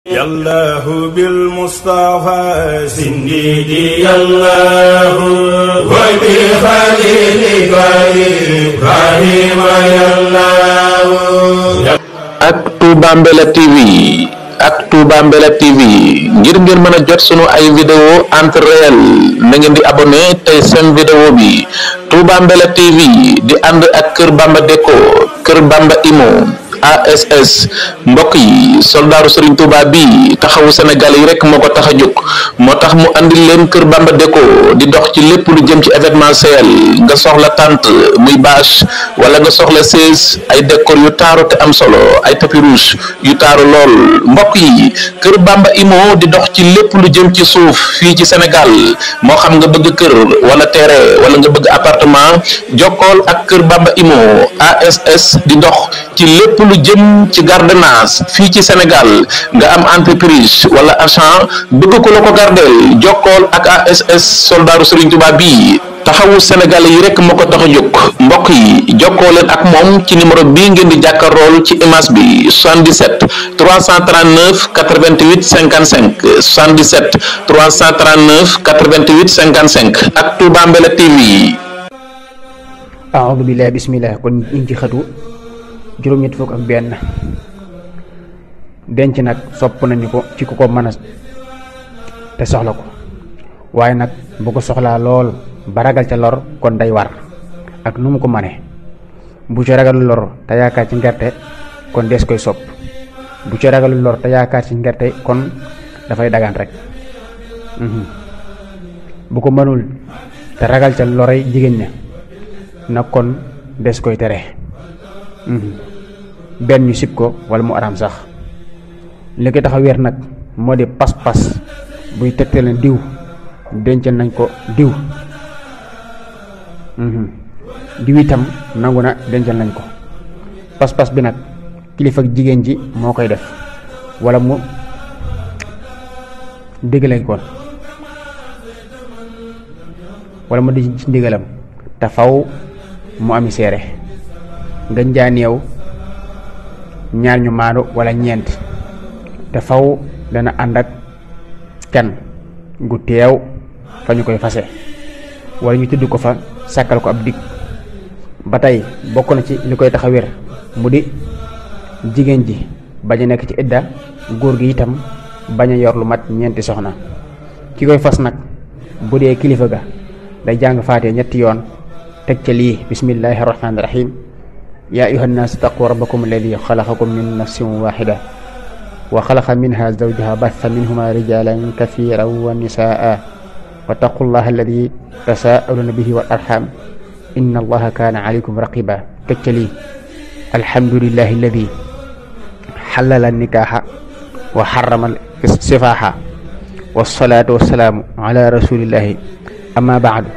يالله بالمصطفى سنديدي يالله وبخليلك إبراهيم يالله. ak Touba Mbella TV ak Touba Mbella TV ngir ngeen mën a jot sunu ay vidéo en temps réel na ngeen di abonné tey seen vidéo bi Touba Mbella TV di ànd ak Kër Bamba Déco Kër Bamba Imo ASS mbokk yi soldaaru Serigne Touba bi taxawu Sénégal yi rek moo ko tax a jóg moo tax mu andil leen Kër Bamba Déco di dox ci lépp lu jëm ci événementiel nga soxla tente muy bâche wala nga soxla chaise ay décor yu taaru te am solo ay tapis rouge yu taaru lool mbokk yi Kër Bamba Imo di dox ci lépp lu jëm ci suuf fii ci Sénégal moo xam nga bëgg kër wala terrain wala nga bëgg appartement jokkool ak Kër Bamba Imo ASS di dox ci lépp lu jëm ci gardenage fii ci Sénégal nga am entreprise wala agent bëgg ko la ko gardeel jokkool ak ASS soldaaru Serigne Touba bii taxawu Sénégal yi rek moo ko tax a jóg mbokk yi jokkoo leen ak moom ci numéro bii ngeen di jàkkaarlool ci image bi 77 339 88 55 77 339 88 55 ak Touba Mbella TV. a'uudu billahi bismillah kon ñu ci xatu juróom-ñett fukk ak benn denc nag sopp nañu ko ci ku ko mën a te soxla ko waaye nag bu ko soxlaa lool ba ragal ca lor kon day war ak nu mu ko mane bu ci ragal lor te yaakaar ci ngerte kon des koy sopp bu ci ragal lor te yaakaar ci ngerte kon dafay dagaan rek bu ko mënul te ragal ca loray jigéen ña nag kon des koy tere benn ñu sib ko wala mu araam sax li ko tax a wér nag moo di pas-pas buy tegtale diw dencal nañ ko diw diw itam nangu na dencal nañ ko pas-pas bi nag kilifa ak jigéen ji moo koy def wala mu digale ko wala mu di ci ndigalam te faw mu ami seere nga njaaneew ñaar ñu maandu wala ñeent te faw dana ànd ak kan gu teew fa ñu koy fase wala ñu tudd ko fa sàkkal ko ab dig ba tey bokk na ci li koy tax a wér mu di jigéen ji bañ a nekk ci idda góor gi itam bañ a yor lu mat ñeenti soxna ki koy fas nag bu dee kilifa ga day jàng faatee ñetti yoon teg ca lii bismillahi rahmaani rahim yaa ayyuha nnaasu taqu rabbakum alladi xalaqakum min nafsin waxida wa xalaqa minha zawjaha batha minhuma rijalan kathiran wa nisaa wa taqu llaha alladi tasaaluna bihi wal arham inna allaha kaana alaykum raqiba teg ca lii alhamdulillahi alladi xallala nikaaxa wa xarama sifaaxa wassalaatu wassalaamu ala rasulillahi amma baadu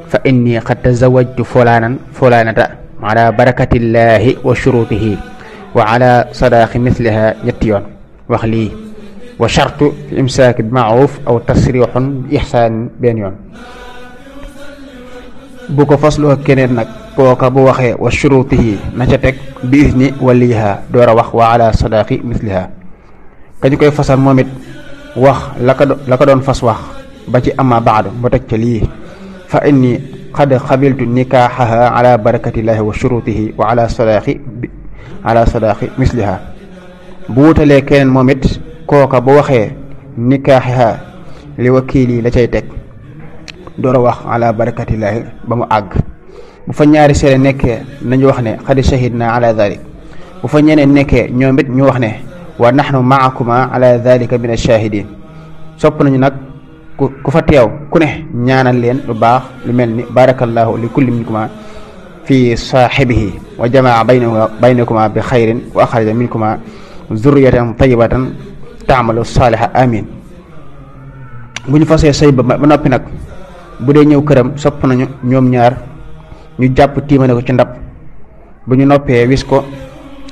fa inni qad tazawajtu fulanata ala barakatillahi wa shurutihi wa ala sadaqi misliha ñetti yoon wax lii wa shartu imsaaki bi maaruf aw tasrixun bi ixsaan benn yoon bu ko fasloo keneen nag kooka bu waxee wa shurutihi na ca teg bi izni waliha door a wax wa ala sadaqi misliha kañu koy fasal moom it wax la ko doon fas wax ba ci amma baadu mu teg ca lii fa inni qad qabiltu nikaaxaha ala barakatillahi wa shurutihi wa ala sadaqi misliha bu wutalee keneen moom it kooka bu waxee nikaaxaha li wakiili la cay teg door a wax ala barakatillahi ba mu àgg bu fa ñaari seede nekkee nañu wax ne qad shahidna ala dalik bu fa ñeneen nekkee ñoom it ñu wax ne wa nahnu maakuma ala dalika min ash-shahidin sopp nañu nag ku fa teew ku ne ñaanal leen lu baax lu mel ni barakallahu li kulli minkuma fi saaxibihi wa jamaa baynakuma bi xayrin wa axraja minkuma zurriyatan tayyibatan taamalu saaliha amin bu ñu fasee sëy ba noppi nag bu dee ñëw këram sopp nañu ñoom ñaar ñu jàpp tiimale ko ci ndab bu ñu noppee wis ko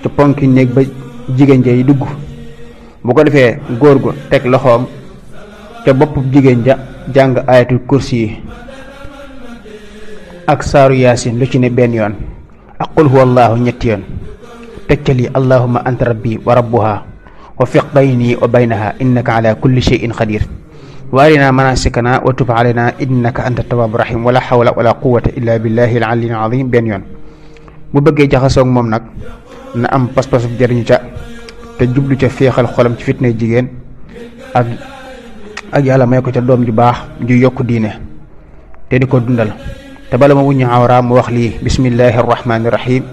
ci ponki néeg ba jigéen ja yi dugg bu ko defee góor gu teg loxoom te bopp jigéen ja jàng ayatul kursi yi ak saaru yaasin lu ci ne benn yoon ak qul huwa allahu ñetti yoon teg ca lii allahumma anta rabbi wa rabbuha وفق بيني وبينها إنك على كل شيء قدير وأرنا مناسكنا وتب علينا إنك أنت التواب الرحيم ولا حول ولا قوة إلا بالله العلي العظيم benn yoon bu bëggee jaxasoo ak moom nag na am pas-pas bu jëriñu ca te jublu ca féexal xolam ci fitna jigéen ak yàlla may ko ca doom ju baax ju yokku diine te di ko dundal te bala ma wuñu awra mu wax lii bismillahi arrahmani irrahim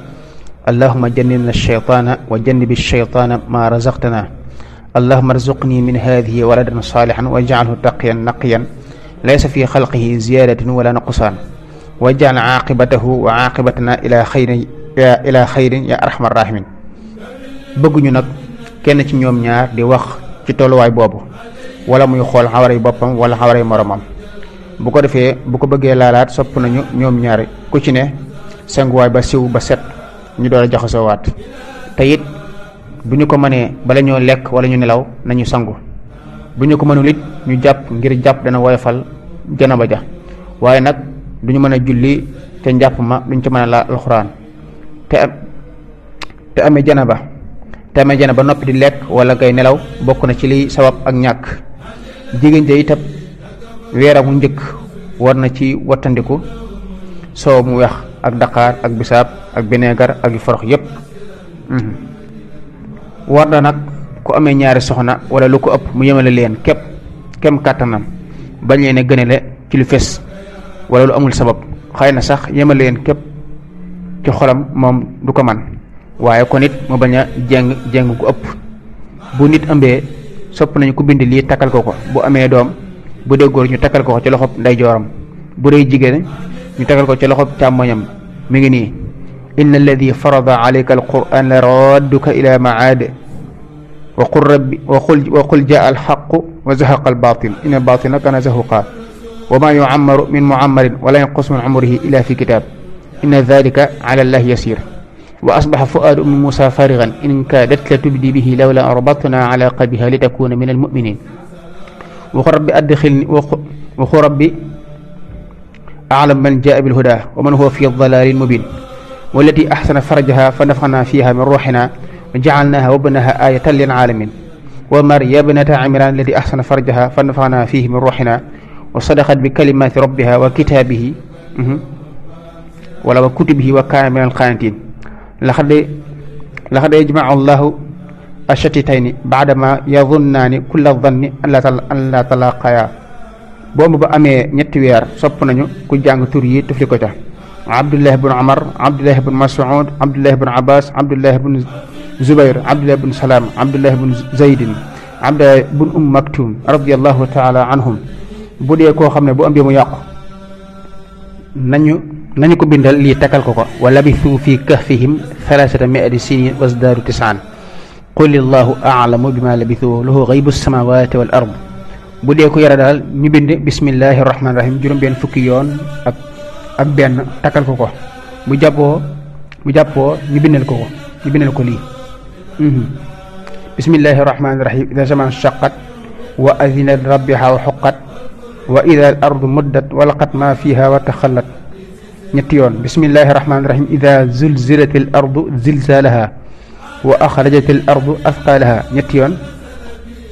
allahuma jannibna alcheytaana wa jannibi alcheytaana ma razaqtana اللهم ارزقني من هذه ولدا صالحا واجعله تقيا نقيا ليس في خلقه زيادة ولا نقصان واجعل عاقبته وعاقبتنا إلى خير يا أرحم الراحمين bëgguñu nag kenn ci ñoom ñaar di wax ci tolluwaay boobu wala muy xool xawaray boppam wala xawaray moromam bu ko defee bu ko bëggee laalaat sopp nañu ñoom ñaari ku ci ne sanguwaay ba siw ba set ñu door a jaxasoowaat te it bu ñu ko mënee bala ñoo lekk wala ñu nelaw nañu sangu bu ñu ko mënul it ñu jàpp ngir jàpp dana woyofal janaba ja waaye nag duñu mën a julli te njàpp ma duñ ci mën a laal alxuraan te amee janaba noppi di lekk wala ngay nelaw bokk na ci liy sabab ak ñàkk jigéen ja itam weeramu njëkk war na ci wattandiku soow mu weex ak daqaar ak bisaab ak bineegar ak yu forox yépp war na nag ku amee ñaari soxna wala lu ko ëpp mu yemale leen kem kàttanam bañ leen a gënale ci lu fes wala lu amul sabab xëy na sax yemale leen képp ci xolam moom du ko man waaye kon it mu bañ a jeng gu ëpp bu nit ëmbee sopp nañu ku bind lii takkal ko ko bu amee doom bu dee góor ñu takkal ko ko ci loxob ndeyjooram bu dee jigéen ñu takkal ko ci loxob càmmoñam mi ngi nii inna alladi farada alayka alquran la radduka ila maad wa qul jaa alxaqu wa zahaqa albatil inna albatila kana zahuqa wa ma yuammaru min muammarin wala yanqus min umrihi illa fi kitab inna dhalika ala allahi yasir wa asbaxa fuaadu ummi musa farigan in kaadat la tubdi bihi lawla an rabatna ala qalbiha litakuna min almuminin waxu rabbi adxilni waxu rabbi alam man jaa bilhuda wa man huwa fi dalalin mubin والتي أحسن فرجها فنفخنا فيها من روحنا وجعلناها وابنها آية للعالمين ومريم ابنة عمران التي أحسن فرجها فنفخنا فيه من روحنا وصدقت بكلمات ربها وكتابه وكتبه وكان من القانتين لقد يجمع الله الشتيتين بعدما يظنان كل الظن أن لا تلاقيا boobu ba amee ñetti weer sopp nañu ku jàng tur yi tufli ko ca abdullah ibn umar abdullah ibn mas'ud abdullah ibn abbas abdullah ibn zubair abdullah ibn salam abdullah ibn zaydin abdullah ibn maktum radiyallahu ta'ala anhum bu dee koo xam ne bu ëmbee mu yàqu nañu ko bindal lii takkal ko ko wa labithu fi kahfihim 300 sinin wasdaadu 9 qul illahu a'lamu bima labithu lahu ghaybu samawati wal ard bu dee ko yara daal ñu bind bismillahi rahmaani rahim juróom-benn fukki yoon ak benn takkal ko ko bu jàppoo ñu bindal ko lii bismillahi rahmaani rahim ida zaman shaqat wa adina rabbiha wa xuqat wa ida al ardu muddat wa laqat ma fiha wa taxallat ñetti yoon bismillahi rahmaani rahim ida zulzilat al ardu zilzalaha wa axrajat al ardu athqalaha ñetti yoon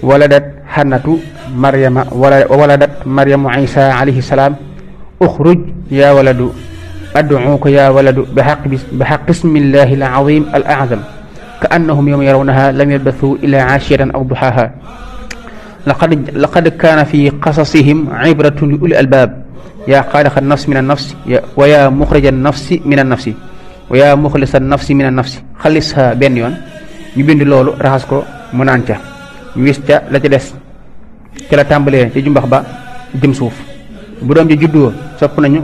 waladat xannatu maryama waladat maryamu isa alayhi salaam uxruj ya waladu ad'uka ya waladu bixaq ismillahi al azim al a'zam ka annahum yawma yarawnaha lam yalbathu illa aashiyatan aw duhaha laqad kaana fi qasasihim ibratun li uli albab ya xaaliqa an-nafs min an-nafs wa ya muxrija an-nafsi min an-nafsi wa ya muxlisa an-nafsi min an-nafsi xalisha benn yoon ñu bind loolu raxas ko mu naan ca ñu wis ca la ca des ca la tàmbalee ci jumbax ba jëm suuf bu doom ji juddoo sopp nañu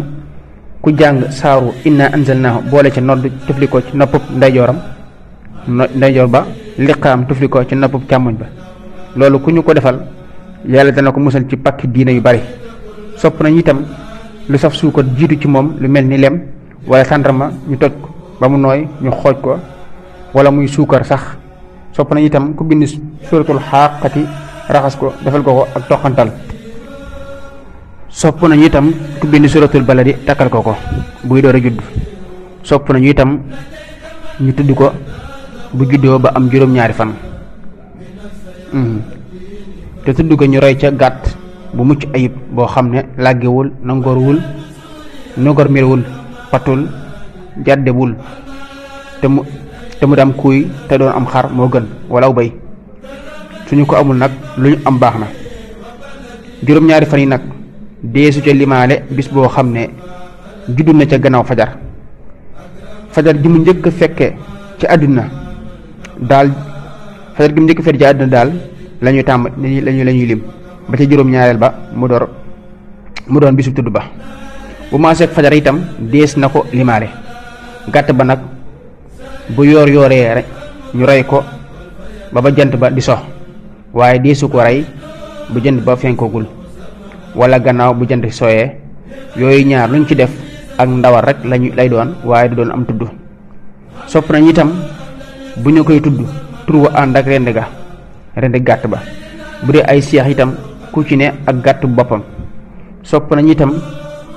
ku jàng saaru inna anzalnahu boole ca nodd tufli ko ci noppub ndeyjoor ba liqaam tufli ko ci noppub càmmoñ ba loolu ku ñu ko defal yàlla dana ko musal ci pakki diina yu bari sopp nañu itam lu saf suukar jiitu ci moom lu mel ni lem wala tàndarma ñu toj ko ba mu nooy ñu xooj ko wala muy suukar sax sopp nañu itam ku bind suratul xaaqati raxas ko defal ko ak toqantal sopp nañu itam ku bind suratul baladi takkal ko buy door a judd sopp nañu itam ñu tudd ko bu juddoo ba am juróom-ñaari fan te tudd ga ñu rey ca gàtt bu mucc ayib boo xam ne làggewul nogormirwul patul jàddewul te mu dam kuy te doon am xar moo gën wala aw bay suñu ko amul nag lu ñu am baax na. juróom-ñaari fan yi nag deesu ca limaale bis boo xam ne juddu na ca gannaaw fajar ji mu njëkk fekke ci àdduna daal fajar gi mu njëkk fekke ci àdduna daal la ñuy lim ba ca juróom-ñaareel ba mu doon bisu tudd ba bu maaseeg fajar itam dees na ko limaale. gàtt ba nag bu yooree rek ñu rey ko ba jant ba di sox waaye deesu ko rey bu jant ba fenkogul wala gannaaw bu jant sooyee yooyu ñaar luñ ci def ak ndawal rek lay doon waaye du doon am tudd. sopp nañ itam bu ñu koy tudd tur wa ànd ak rendi gàtt ba bu dee ay seex itam ku ci ne ak gàtt boppam. sopp nañ itam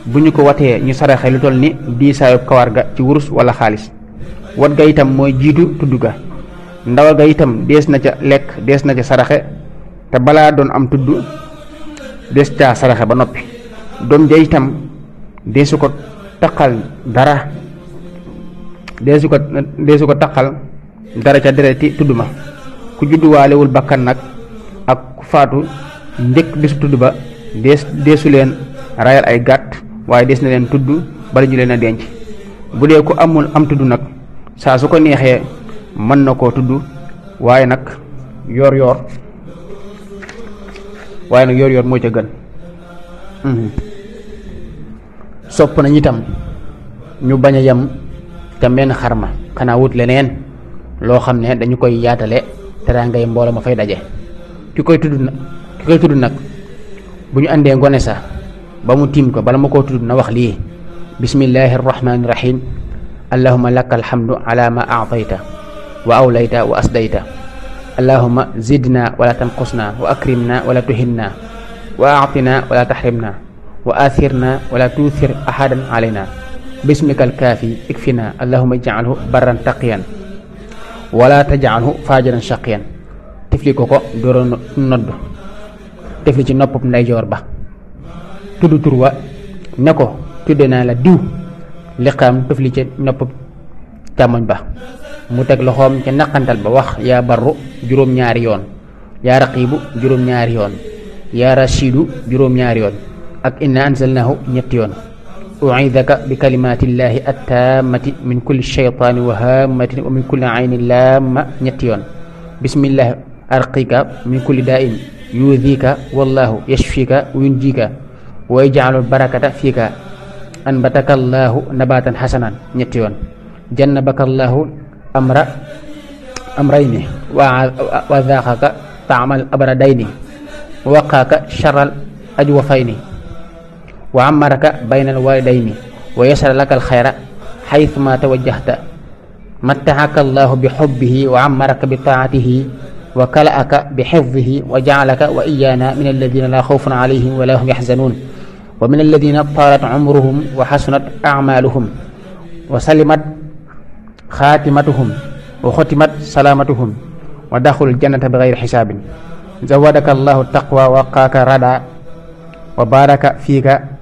bu ñu ko watee ñu saraxe lu toll ni diisaayu kawar ga ci wurus wala xaalis. wat ga itam mooy jiitu tudd ga. ndawal ga itam dees na ca lekk dees na ca saraxe te balaa doon am tudd des caa saraxe ba noppi. doom ja itam deesu ko taqal dara ca dereti tudd ma. ku judduwaalewul bakkan nag ak ku faatu njëkk bisu tudd ba deesu leen rayal ay gàtt waaye des na leen tudd bala ñu leen a denc. bu dee ku amul am tudd nag saa su ko neexee mën na koo tudd waaye nag yoor yoor moo ca gën. sopp nañ itam ñu bañ a yem ca menn xarma xanaa wut leneen loo xam ne dañu koy yaatale teraangay mbooloo ma fay daje. ki koy tudd nag bu ñu àndee ngone sa ba mu tiim ko bala ma koo tudd na wax lii: bismillahi arrahmani irrahim allahuma laka alhamdu ala ma aatayta wa awlayta wa asdayta allahuma zidna wala tanqusna wa akrimna wala tuhinna wa aatina wala tahrimna wa athirna wala tuuthir ahadan alayna bismika alkaafi ikfina allahuma ijcalhu barran taqiyan wala tajcalhu fajiran shaqiyan. tifli ko dooro nodd tifli ci noppam ndeyjoor ba tudd tur wa ne ko tudde naa la diw liqaam tifli ci noppam càmmoñ ba mu teg loxoom ca naqantal ba wax yaa barru juróom-ñaari yoon yaa raqiibu juróom-ñaari yoon yaa rashidu juróom-ñaari yoon ak inna anzalnahu ñetti yoon. uidaka bi kalimatillahi attaamati min kulli shaytaani wa haamatin wa min kulli aynin laamma ñetti yoon. bismillahi arqika min kulli daa'in yuudika wallahu yashfika wa yunjika wa yaj'alul barakata fika anbataka allahu nabatan hasanan ñetti yoon. jannabaka allahu amrayni wa zaaqaka taamal abradayni wa waqaaka sharral ajwafayni wa amaraka baynal walidayni wa yasara laka alxayra xaytuma tawajjahta mattahaka allahu bi xubbihi wa amaraka bi taatihi wa kalaaka bi xifdihi wa jacalaka wa iyaana min alladina laa xawfun alayhim wa laa hum yaxzanuun wa min alladina taalat cumruhum wa xasunat acmaaluhum wa salimat xaatimatuhum wa xotimat salaamatuhum wa daxulul jannata bi gayri xisaabin zawadaka allahu taqwa wa waqaaka rada wa baraka fiika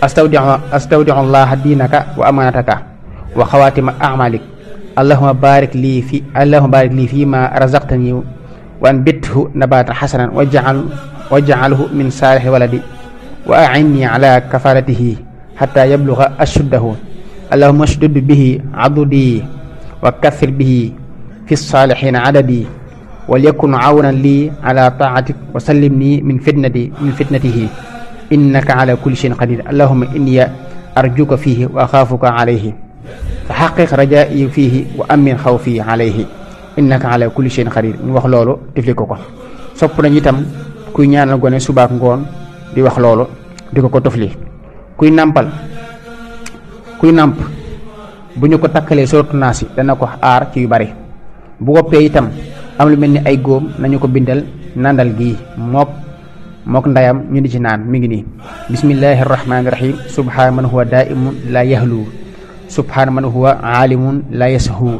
astawdicuka allaha diinaka wa amaanataka wa xawaatima acmaalik allahuma barik lii fi ma razaqtani wa anbithu nabatan xasanan wajcalhu min saalixi waladi wa acinni ala kafaratihi xata yabluga ashuddahu allahuma ashdud bihi adudi wa kathir bihi fi saalixina adadi walyakun cawnan lii ala taatik wa sallimni min fitnatihi innaka ala kulli shayin qadir allahuma inni arjuka fihi wa axaafuka alayhi fa xaqiq rajaa'i fihi wa amin xawfi alayhi innaka ala kulli shayin qadir ñu wax loolu tifli ko sopp nañ itam kuy ñaanal gone subaak ngoon di wax loolu di ko tofli kuy nàmp bu ñu ko takkalee sortu naasi dana ko aar ci yu bari bu woppee itam am lu mel ni ay góom nañu ko bindal nandal gi mook ndayam ñu di ci naan mi ngi nii: bismillahi arrahmani irrahim subhaana man huwa daimun la yahlu subhaana man huwa aalimun la yashu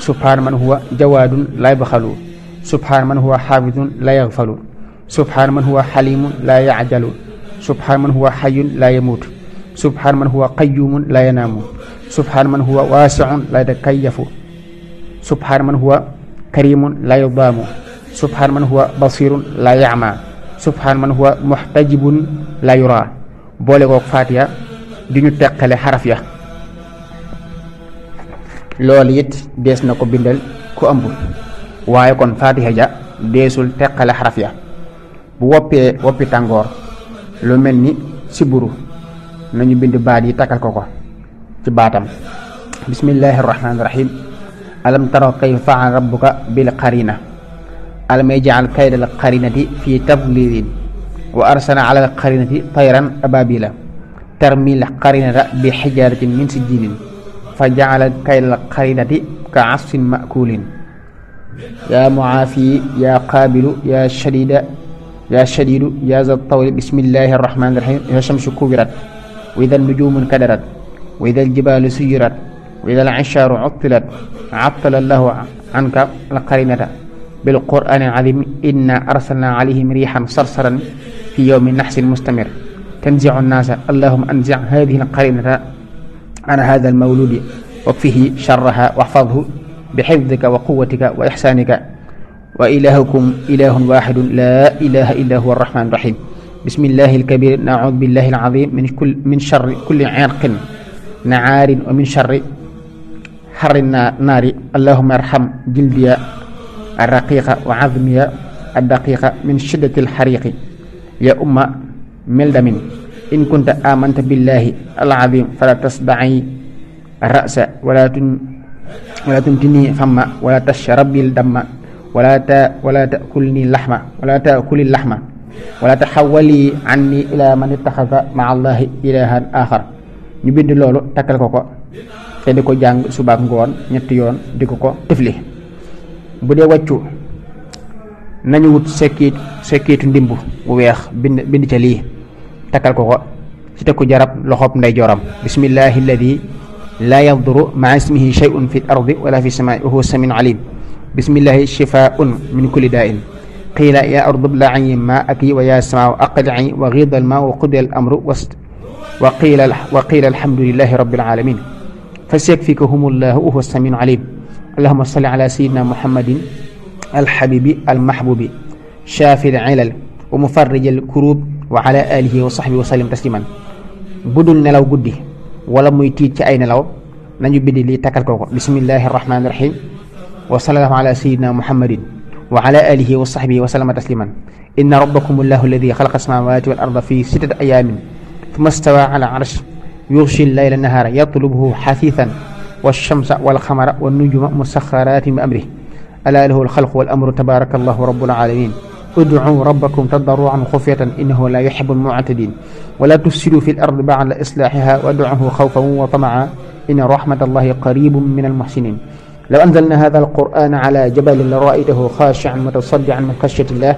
subhaana man huwa jawaadun laa yabxalu subhaana man huwa xaafidun laa yaxfalu subhaana man huwa xalimun laa yacjalu subhaana man huwa xayun laa yamuutu subhaana man huwa qayyumun laa yanaamu subhaana man huwa waasiun laa yatakayyafu subhaana man huwa karimun laa yudaamu subhaana man huwa basirun laa yacma subhaana man huwa muxtajibun laa yuraa boole kook faatiya di ñu teqale xaraf ya loolu it dees na ko bindal ku ëmb waaye kon faatiha ja deesul teqale xaraf ya bu woppee woppi tàngoor lu mel ni siburu nañu bind baat yi takkal ko ci baatam bismillahi rahmaani rahim alam tara kayfa fa'ala rabbuka bil qarina alam yaj'al kaydal qarinati fi tadlilin wa arsala ala al qarinati tayran ababila tarmil qarinata bi hijaratin min sijilin fa ja'ala kaydal qarinati ka asfin ma'kulin ya muafi ya qabilu ya shadidu ya za tawli bismillahi rahmani rahim ya shamsu kuwirat wa idha nujumu kadarat wa idha aljibalu suyirat wa idha al-isharu uttilat attala allahu anka al-qarinata bil qur'ani al-azim inna arsalna alayhim rihan sarsaran fi yawmin nahsin mustamir tanzi'u an-nasa allahumma anzi' hadhihi al-qarinata an hadha al-mawludi wakfihi sharraha wahfadhu bihifdhika wa quwwatika wa ihsanika wa ilahukum ilahun wahidun la ilaha illa huwa ar-rahman ar-rahim bismillahi al-kabir na'udhu billahi al-azim min sharri kulli 'irqin na'arin wa min sharri harri naari allahumma arham jildiya ar-raqiqa wa 'azmiya ad-daqiqa min shiddati al-hariqi ya umma mildamin in kunta amanta billahi al-'azim fala tasda'i ar-ra'sa wala tuntini famma wala tashrabil damma wala ta'kulni lahma wala ta'kuli lahma wala taxawali anni ila man ittaxada maa allahi ilahan axar ñu bind loolu takkal ko te di ko jàng subaak ngoon ñetti yoon di ko tëfli bu dee wàccu nañu wut sekkiitu ndimb bu weex bind ca lii takkal ko ci tekku jarab loxoob ndeyjooram bismillahi alladi laa yaduru maa ismihi shay'un fi ardi wala fi samaa'i wa huwa samiun alim bismillahi shifaa'un min kulli daa'in qiila yaa ardu ibla'i maa'aki wa yaa samaa'u aqli'i wa ghida al-maa'u wa qudiya al-amru wa qiila alhamdulillahi rabbil alamin fasayakfikahumullahu wa huwa as-sami'ul alim allahumma salli ala sayyidina muhammadin al-habibi al-mahbubi shafil ilal wa mufarrij al-kurub wa ala alihi wa sahbihi wa sallim tasliman budul nelaw guddi wala muy tiit ci ay nelaw nañu bind lii takkal ko bismillahi rahmani rahim wa sallallahu ala sayyidina muhammadin wa ala alihi wa sahbihi wa sallama tasliman inna rabbakum allahu alladi xalaqa as-samawati wal arda fi sittati ayamin thumma stawa ala arsh yughshi al-layla nahara yatlubuhu hafithan wash-shamsa wal qamara wan nujuma musakhkharatin bi amrihi ala lahu al-khalqu wal amru tabarakallahu rabbul alamin ud'u rabbakum tadarruan khufyatan innahu la yuhibbul mu'tadin wa la tufsidu fil ardi ba'da islahiha wad'uhu khawfan wa tama'a inna rahmatallahi qaribun minal muhsinin law anzalna hadha al-qur'ana ala jabalin la ra'aytahu khashi'an mutasaddi'an min khashyatillah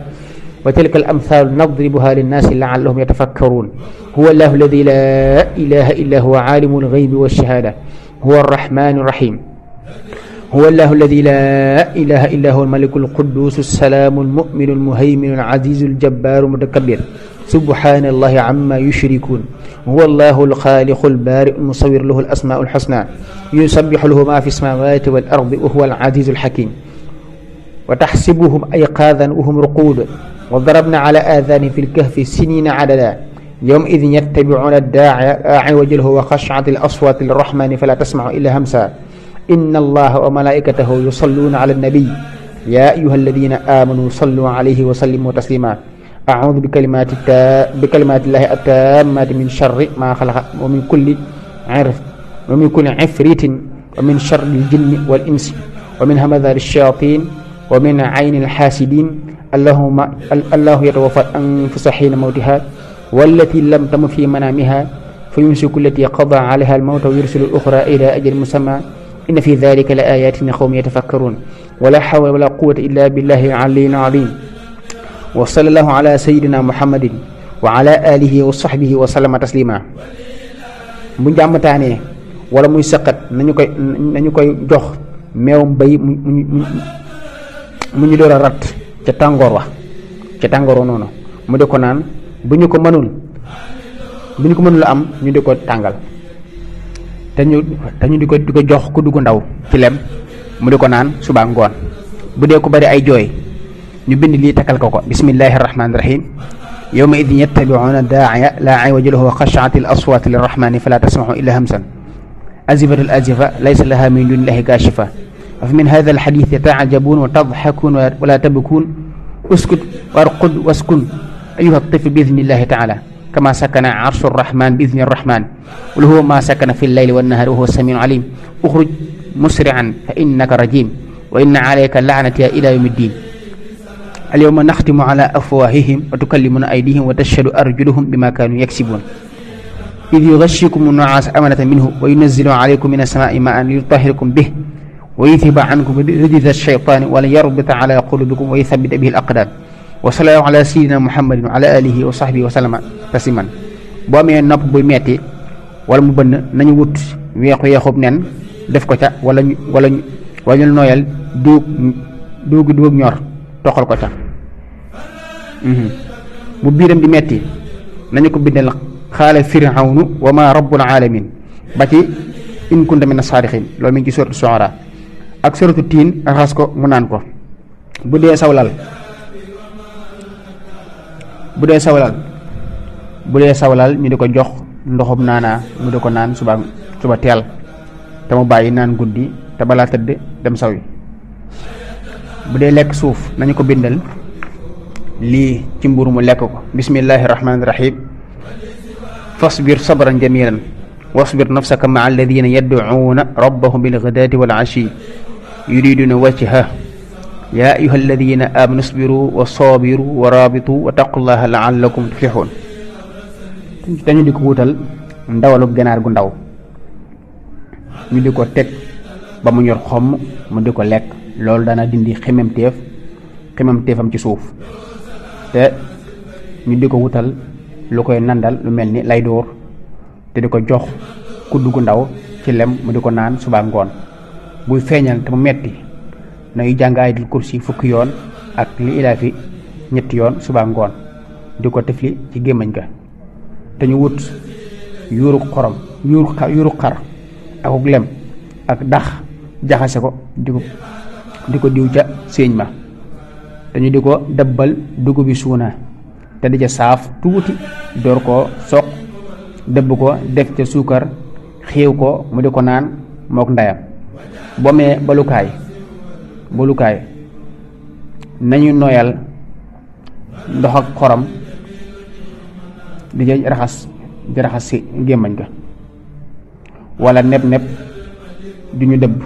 wa tilka al-amthal nadribuha lin-nasi la'allahum yatafakkarun huwa allahu alladhi la ilaha illa huwa 'alimul ghaybi wash-shahada huwa ar-rahmanur rahim huwa allahu alladi laa ilaha illa huwa almaliku alquddus alsalaamu almuminu almuhayminu alazizu aljabbaru mutakabbir subhanallahi amma yushrikun huwa allahu alxaaliqu albaari'u almusawwir lahu alasmaa'u alxusna yusabbihu lahu ma fi samawati wal ardi wa huwa alazizu alhakim wa taxsibuhum ayqaadan wa hum ruquud wa darabna ala aadaanihim fi lkahfi sinina adada yawmaidin yattabi'una addaa'iya wajhahu wa khashi'at al-aswaatu lirrahmani fala tasma'u illa hamsa inna allaha wa malaikatahu yusalluna ala nabiy ya ayyuha alladina amanu sallu alayhi wa sallimu taslima a'udhu bi kalimati llahi attammati min sharri ma khalaqa wa min kulli ifritin wa min sharri al-jinni wal insi wa min hamazati ash-shayatin wa min ayni al-hasidin allahu yatawaffa al-anfusa hina mawtiha wallati lam tamut fi manamiha fayumsiku allati qada alayha al-mawta wa yursilu al-ukhra ila ajalin musamma inna fi dhalika la ayatin li qawmin yatafakkarun wala hawla wala quwwata illa billahi al-aliyyil azim wa sallallahu ala sayyidina muhammadin wa ala alihi wa sahbihi wa sallama taslima bu njàmmataanee wala muy sëqat nañu koy jox meewum bay mu ñu door a rat ca tàngoor noonu mu di ko naan bu ñu ko mënul am ñu di ko tàngal te ñu di ko jox ku dugg ndaw ci lem mu di ko naan suba ngoon. bu dee ko bari ay jooy ñu bind lii takkal ko bismillahi rahmaani rahim yawma idin yattabi'una daa'iya laa iwaja lahu wa xashaati al aswaatu lirrahmani fala tasma'u illa hamsan azifat al azifa laysa laha min dunillahi kashifa afa min hadha al hadith yata'ajabun wa tadhakun wa la tabkun uskut warqud waskun ayuha at-tifl bi idnillahi ta'ala kama sakana arshu arrahman bi idni arrahman wa lahu ma sakana fi al-layli wan nahari wa huwa as-sami'u alim ukhruj musri'an fa innaka rajim wa inna alayka la'nati ila yawmi ddin al-yawma nakhtimu ala afwahihim wa tukallimuna aydihim wa tashhadu arjuluhum bima kanu yaksibun idh yughashshikum an-nu'asa amanatan minhu wa yunazzilu alaykum min as-sama'i ma'an liyutahhirakum bihi wa yuthiba ankum rijza ash-shaytani wa yarbita ala qulubikum wa yuthabbita bihi al-aqdam wa sallallahu ala sayyidina muhammadin wa ala alihi wa sahbihi wa sallama tasliman. boo amee nopp buy metti wala mu bënn nañu wut weexub nen def ko ca wala ñu nooyal duug ñor toxal ko ca. bu biiram di metti nañu ko bindal xaala firawnu wa ma rabbul alamin ba ci in kunta min as-sadiqin loolu mi ngi ci suratu Shu'ara ak suratu Tiin raxas ko mu naan ko. bu dee sawlal ñu di ko jox ndoxum naanaa mu di ko naan suba teel te mu bàyyi naan guddi te balaa tëdd dem saw yi. bu dee lekk suuf nañu ko bindal lii ci mburu mu lekk ko bismillahi rahmaani rahim fasbir sabran jamilan wasbir nafsaka maa alladina yad'uuna rabbahum bilghadaati wal ashi yuriduna wajha ya ayuha alladina amanu isbiru wa sabiru wa rabitu wa taqullaha la'allakum tuflihun. dañu di ko wutal ndawalu ganaar gu ndaw ñu di ko teg ba mu ñor xomm mu di ko lekk loolu dana dindi xememteefam ci suuf te ñu di ko wutal lu koy nandal lu mel ni lay dóor te di ko jox kudd gu ndaw ci lem mu di ko naan suba ngoon. buy feeñal te mu metti nañu jàng ayatul kursi fukki yoon ak li ilaafi ñetti yoon suba ngoon di ko tefli ci gémmañ ga te ñu wut yuuru xar akuk lem ak dax jaxase ko di ko diw ca séeñ ma dañu di ko dëbbal dugub bi suuna te di ca saaf tuuti door koo soq dëbb ko def ca suukar xéew ko mu di ko naan mook ndeyam. bomee balukaay nañu nooyal ndox ak xorom di raxas ci gémmañ ga wala neb du ñu dëbb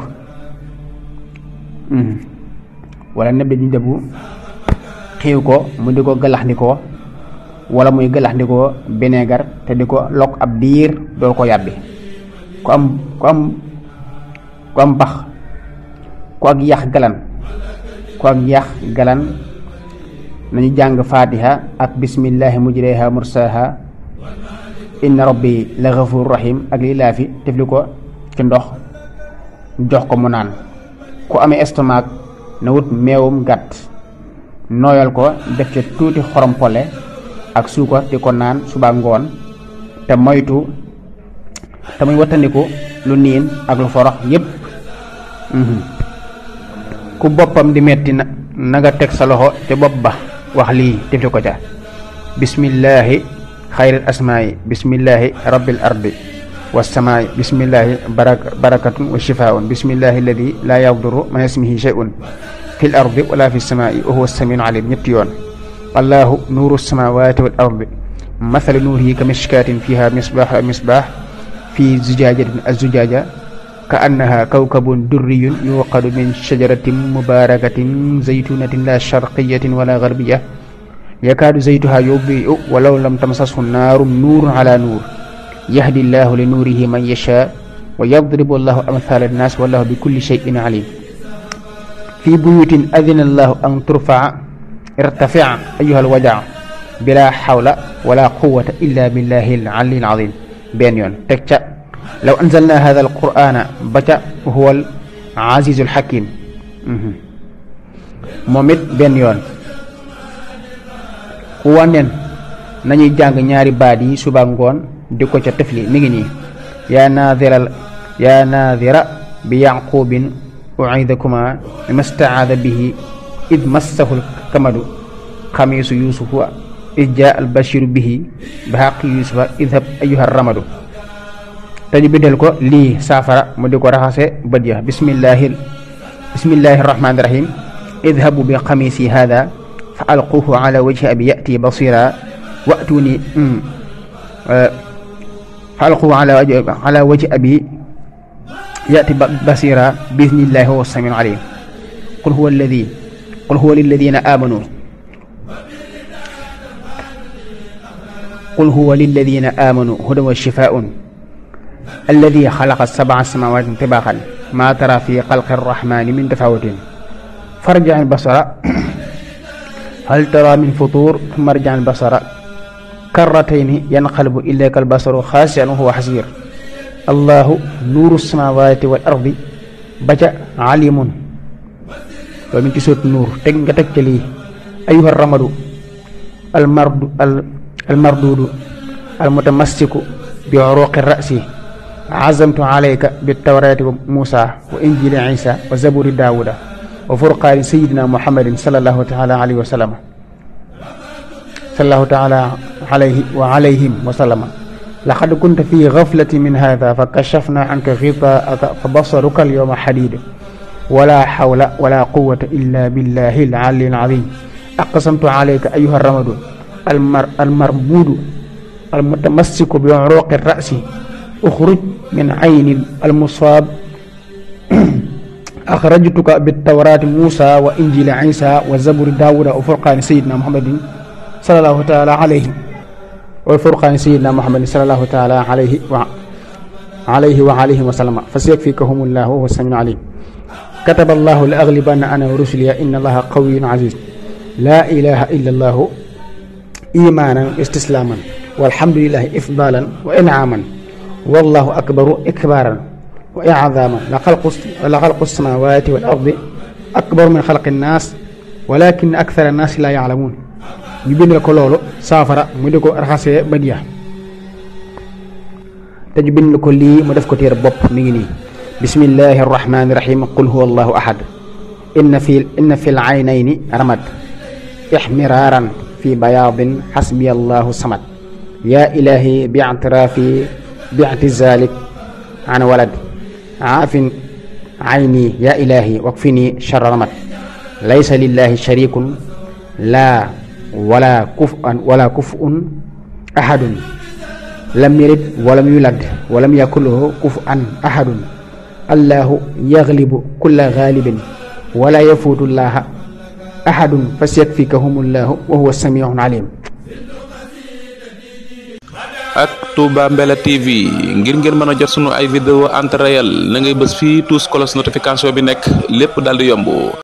xiiw ko mu di ko galaxndikoo wala muy galaxndikoo bineegar te di ko lokk ab diir doo ko yàbbi ku am pax ku ak yax galan nañu jàng fatiha ak bismillahi mujreha mursaha inna rabbi la ghafur rahim ak li laa fi tefli ko ci ndox jox ko mu naan. ku amee estomac na wut meewum gàtt nooyal ko def ca tuuti xorom pole ak suukar di ko naan suba ngoon te muy wattandiku lu niin ak lu forox yépp. ku boppam di metti na nga teg sa loxo te bopp ba wax lii tefli ko ca bismillahi xayril asmaa'i bismillahi rabbil ardi wassamaa'i bismillahi barakatun wa shifaa'un bismillahi alladi laa yadurru ma ismihi shay'un fil ardi wala fis samaa'i wa huwa as-sami'ul alim ñetti yoon. allahu nuuru samawati wal ardi mathalu nuurihi ka mishkatin fiha misbah fi zujaajatin az-zujaaja ka annaha kawkabun durriyun yuqadu min shajaratin mubarakatin zaytunatin la sharqiyatin wala garbiya yakaadu zaytuha yudi'u walaw lam tamsashu naarun nuurun ala nuur yahdi llahu li nuurihi man yasha wa yadribu allahu amthala linnas wallahu bi kulli shay'in alim. fi buyutin adina allahu an turfa'a irtafi'a ayyuha alwaja' bila hawla wala quwwata illa billahi al-'aliyyil 'azim benn yoon teg ca law anzalna hadha al-qur'ana ba ca huwa azizul hakim moom it benn yoon. ku wànneen nañuy jàng ñaari baat yi suba ngoon di ko ca tefli mi ngi nii yaa naadira bi yaqubin uidakuma bimastaada bihi id massahu lkamadu xamiisu yusufa id jaa albashiru bihi bihaqi yusufa idhab ayuha ramadu te ñu bindal ko lii saafara mu di ko raxase bët ya bismillahi rahmani rahim idhabu bi xamiisi hada fa alquhu ala wajhi abi yati basira wa'tuni fa alquhu ala wajhi abi yati basira biiznillahi huwa samiul alim qul huwa lilladina amanu hudan wa shifaa'un alladi xalaqa sab'a samawaatin tibaqan ma tara fi xalqi arrahmani min tafawutin farji' albasara hal tara min futur thumma arji' albasara karratayni yanqalibu ilayka albasaru xaasi'an wa huwa hasiir allahu nuuru samawati wal ardi baca alimun loolu mi ngi ci soot nuur teg nga teg ca lii ayuha ramadu almardudu almutamassiku bi uruqi rasi azamtu alayka bitawrati wa musa wa injili isa wa zaburi daawuda wa furqaani sayidina muhammadin sallallahu taala alayhi wa sallam sallallahu taala alayhi wa alayhim wa sallama laqad kunta fi ghaflatin min hadha fa kashafna anka ghitaa'aka fa basaruka al-yawma hadid wala hawla wala quwwata illa billahi al-'ali al-'azim aqsamtu alayka ayyuha ar-ramadu al-marbudu al-mutamassiku bi 'uruqi ar-ra'si ukhruj min 'ayni al-musab akhrajtuka bit-tawrati Musa wa injili Isa wa zaburi Dawuda wa furqani sayyidina Muhammadin sallallahu ta'ala alayhi والفرقان سيدنا محمد صلى الله تعالى عليه وآله وسلم فسيكفيكهم الله وهو السميع العليم كتب الله لأغلبن أنا ورسلي إن الله قوي عزيز لا إله إلا الله إيمانا استسلاما والحمد لله إفضالا وإنعاما والله أكبر إكبارا وإعظاما لخلق السماوات والأرض أكبر من خلق الناس ولكن أكثر الناس لا يعلمون ñu bindal ko loolu saafara mu di ko raxasee bët ya te ñu bind ko lii mu def ko téere bopp mi ngi nii bismillahi arrahmani irrahim qul huwa allahu ahad inna fi l aynayni ramad ixmiraran fi bayaadin xasbiya allahu samad ya ilahi bi'tizalik an walad aafin ayni ya ilahi wakfini sharra ramad laysa lillahi sharikun la wala kufuun ahadun lam yalid walam yulad walam yakun lahu kufuwan ahadun allahu yaglibu kulla ghalibin wala yafuutu llaha ahadun fasyakfikahumullahu wa huwa samiun alim. ak Touba Mbella TV ngir ngeen mën a jot sunu ay vidéo en temps réel na ngay bës fii tous cloche notification bi nekk lépp daal di yomb.